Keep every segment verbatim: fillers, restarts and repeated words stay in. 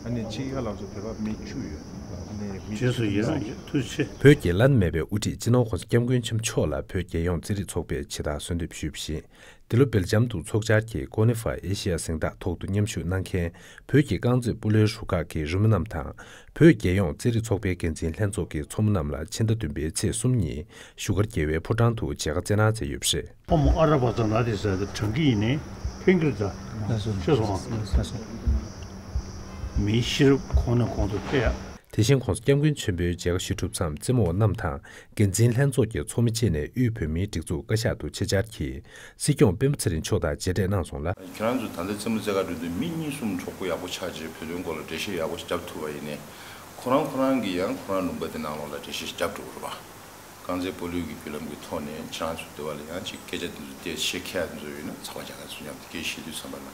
ཨ་ནི་ཕྱི་རྒྱལ་ལ་སོགས་བོད་པ་མི་བཅུ་ཡོད། ཨ་ནི་མི་རྗེས་སུ་ཡི་རང་ཡོད། ཐུགས་རྗེ་ཆེ། བོད་ཀྱི་བླ་ན་མེད་པའི་དབུ་ཁྲིད་སྤྱི་ནོར་༸གོང་ས་༸སྐྱབས་མགོན་ཆེན་པོ་མཆོག་ལ་བོད་རྒྱལ་ཡོངས་རྩེད་རིགས་ཚོགས་པས་ཕྱི་ཟླ་གསོལ་འདེབས་ཞུས་པ་བཞིན། འདི་ལོ་སྦེལ་ཇམ་དུ་འཚོགས་འཆར་གྱི་ཀོ་ནི་ཧྥ་ཨེ་ཤི་ཡ་གཟེངས་རྟགས་ཐོག་ཏུ་མཉམ་ཞུགས་གནང་མཁན་བོད་ཀྱི་རྐང་རྩེད་སྤོ་ལོའི་རུ་ཁག་གི་རི་མོ་རྣམས་དང་། བོད་རྒྱལ་ཡོངས་རྩེད་རིགས་ཚོགས་པའི་འགན་འཛིན་ལྷན་ཚོགས་ཀྱི་ཚོགས་མི་རྣམས་ལ་ཕྱི་ཟླ་བདུན་པའི་ཚེས་གསུམ་ཉིན་བཞུགས་སྒར་རྒྱལ་བའི་ཕོ་བྲང་དུ་མཇལ་ཁ་བསྩལ་གནང་མཛད་ཡོད་པ་རེད། ཨོཾ་ཨ་ར་པ་ཙ་ན་དེ་ཟེར་ཏེ་བགྲང་གི་ཡིན་ནའི་ཕན་གྱི་རེད་ད། ལགས་སོ། ཤེས་སོང་ཨ། ལགས་སོ། མིའི་ཤེས་རབ་གོང་ནས་གོང་དུ་འཕེལ་ཡ། དེ་བཞིན་༸གོང་ས་༸སྐྱབས་མགོན་ཆེན་པོའི་མཇལ་ཁ་ཞུ་གྲུབ་མཚམས་རྩེད་མོ་བ་རྣམས་དང་འགན་འཛིན་ལྷན་ཚོགས་ཀྱི་ཚོགས་མི་བཅས་ནས་དབུས་བོད་མིའི་སྒྲིག་འཛུགས་བཀའ་ཤག་ཏུ་ཆེད་བཅར་གྱིས་སྲིད་སྐྱོང་སྤེན་པ་ཚེ་རིང་མཆོག་དང་མཇལ་འཕྲད་གནང་སོང་ལ། ཁྱེད་རང་ཚོ་ད་ལྟ་རྩེད་མོ་རྩེ་ག་འགྲོ་དུས་མི་གཉིས་གསུམ་གྲོགས་པོ་ཡག་པོ་ཆགས་རྗེས་བོད་དོན་སྐོར་ལ་འགྲེལ་བཤད་ཡག་པོ་ཞིག་བརྒྱབ་ཐུབ་པ་ཡིན་ནའི། ཁོ་རང་ཁོ་རང་གིས་ཡང་ཁོ་རང་ལུང་པ་དེ་ནང་ལོགས་ལ་འགྲེལ་བཤད་ཞིག་བརྒྱབ་འགྲོ་གི་རེད་པ། རྐང་རྩེད་སྤོ་ལོའི་གི་བརྒྱུད་ལམ་གྱི་ཐོག་ནས་ཁྱེད་རང་ཚོ་འདི་བ་ལ་ཡང་ཅིག་སྐད་ཆ་འདི་ཚོ་བལྟས་ཤེས་མཁན་ཚོ་ཡོད་ན་ཚགས་པར་རྒྱག་མཁན་ཚོ་མཉམ་དུ་སྐད་བཤད་དུས་ཙམ་པ་ལ་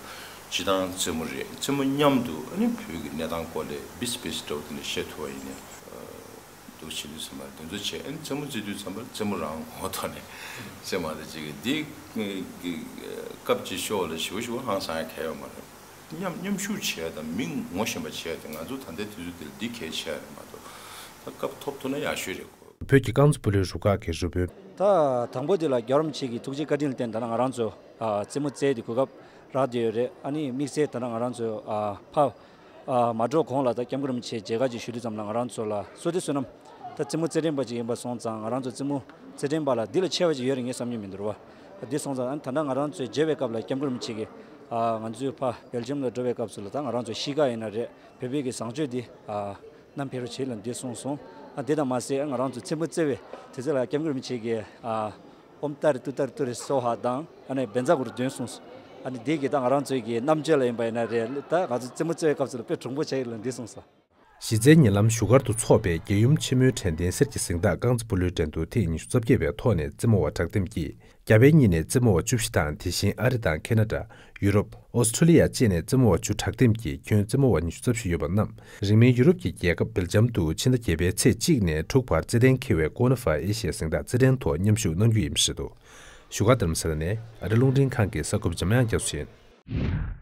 སྤྱིར་བཏང་རྩེད་མོ་རེད། རྩེད་མོ་མཉམ་དུ་ཨ་ནི་བོད་ཀྱི་གནས་སྟངས་སྐོར་ལས་བིས་བིས་འདྲ་བོ་དེ་འདྲ་བཤད་ཐུབ་པ་ཡིན་ནའི་འདུག་བྱེད་དུས་ཙམ་པ་ལ་དེ་ཚོ་བྱས། ཨ་ནི་རྩེད་མོ་རྩེ་དུས་ཙམ་པ་ལ་རྩེད་མོ་རང་ངོ་ཐོག་ནས་རྩེད་མ་དེ་ཅིག་གི་འདི་གི་སྐབས་ཅིག་ཤོར་བ་ལ་ཞེ་པོ་ཞེ་པོ་ཧང་སང་ཡ་གལ་ཡོད་མ་རེད། མཉམ་མཉམ་ཞུགས་བྱས་དང་མི་ངོ་ཤེས་པ་བྱས་ཏེ་ང་ཚོ་ད་ལྟའི་དུས་ཚོད་འདིར་འདི་གལ་ཆེ་ཡ་རེད་མ་གཏོགས་ད་སྐབས་ཐོབ་ཐུབ་ན་ཡག་ཤོས་རེད། བོད་ཀྱི་རྐང་རྩེད་སྤོ་ལོའི་རུ་ཁག་གི་རུ་དཔོན། ད་དང་པོ་དེ་ལ་རྒྱལ་བ་རིན་པོ་ཆེ་གི་ཐུགས་རྗེ་བཀའ་དྲིན་ལ་བརྟེན་ད་ནང་ང་རང་ཚོ་ཨ་རྩེད་མོ་རྩེ་དེ་གོ་སྐབས་རག་བསྡད་ཡོད་རེད། ཨ་ནི་དམིགས་བསལ་ད་ནང་ང་རང་ཚོ་ཨ་ཕ་ཨ་མ་འགྲོ་གོང་ལ་ད་སྐྱབས་མགོན་རིན་པོ་ཆེ་མཇལ་ཁ་ཅིག་ཞུ་དུས་ཙམ་ལ་ང་རང་ཚོ་ལ་བསོད་བདེ་བསོད་ནམས་ད་རྩེད་མོ་རྩེད་འགྲན་པ་ཅིག་ཡིན་པ་སོང་ཙང་ང་རང་ཚོ་རྩེད་མོ་རྩེད་འགྲན་པ་ལ་འདི་ལ་ཆེ་བ་ཅིག་ཡོད་རེད་ངས་བསམ་རྒྱུ་མི་འདུག་ར་བ། འདི་སོང་ཙང་ཨ་ནི་ད་ལྟ་ང་རང་ཚོའི་མཇལ་བའི་སྐབས་ལ་སྐྱབས་མགོན་རིན་པོ་ཆེ་གིས་ཨ་ང་ཚོའི་ཕ་སྦེལ་ཇམ་ལ་འགྲོ་བའི་སྐབས་སུ་ལ་ད་ང་རང་ཚོ་གཤིས་ཀ་ཡིན་ན་རེད། བོད་པའི་གི་བཟང་སྤྱོད་འདི་ཨ་བསྣམས་ཕེབས་རོགས་བྱེད་ལ་འདི་གསུངས་སོང་། ཨ་འདི་དང་མ་ཟད་ང་རང་ཚོ་རྩེད་མོ་རྩེ་བའི་དུས་ཚོད་ལ་སྐྱབས་མགོན་རིན་པོ་ཆེ་གིས་ཨ་ཨོཾ་ཏཱ་རེ་ཏུཏྟཱ་རེ་ཏུ་རེ་སྭཱ་ཧཱ་དང་ཨ་ནི་བཛྲ་གུ་རུ་འདོན་གསུངས་སོང་། ཨ་ནི་འདི་གི་ད་ང་རང་ཚོའི་གི་རྣམ་དཔྱོད་ལ་ཡིན་པ་ཡིན་ན་རེད། ད་ང་ཚོ་རྩེད་མོ་རྩེ་བའི་སྐབས་སུ་ལ་དཔེ་གྲུང་པོ་ཆགས་ཡོད་ལ་འདི་གསུངས་སོང་། གཞི་རྩའི་ཉེ་ལམ་བཞུགས་སྒར་དུ་འཚོགས་པའི་རྒྱལ་ཡུམ་ཆེན་མོའི་དྲན་རྟེན་གསེར་གྱི་གཟེངས་རྟགས་རྐང་རྩེད་སྤོ་ལོའི་འགྲན་བསྡུར་ཐེངས་ཉི་ཤུ་རྩ་བརྒྱད་པའི་ཐོག་ནས་རྩེད་མོ་བ་གྲགས་ལྡན་གྱིས་རྒྱ་བལ་གཉིས་ནས་རྩེད་མོ་བ་བཅུ་བཞི་དང་དེ་བཞིན་ཨ་རི་དང་ཁེ་ན་ཌ། ཡུ་རོབ། ཨོ་སི་ཁྲུ་ལི་ཡ་བཅས་ནས་རྩེད་མོ་བ་བཅུ་གྲགས་ལྡན་གྱིས་ཁྱོན་རྩེད་མོ་བ་ཉི་ཤུ་རྩ་བཞི་ཡོད་པ་རྣམས་རིང་མིན་ཡུ་རོབ་ཀྱི་རྒྱལ་ཁབ་སྦེལ་ཇམ་དུ་ཕྱི་ཟླ་བརྒྱད་པའི་ཚེས་གཅིག་ནས་དྲུག་བར་རྩེད་གཏན་འཁེལ་བའི་ཀོ་ནི་ཧྥ་ཨེ་ཤི་ཡ་གཟེངས་རྟགས་རྩེད་འགྲན་ཐོག་མཉམ་ཞུགས་གནང་རྒྱུ་ཡིན་པ་རེད་འདུག་བཞུགས་སྒར་རྡ་རམ་ས་ལ་ནས་ཨ་རི་རླུང་འཕྲིན་ཁང་གི་གསར་འགོད་པ་འཇམ་དབྱངས་རྒྱ་མཚོ་ཡིན།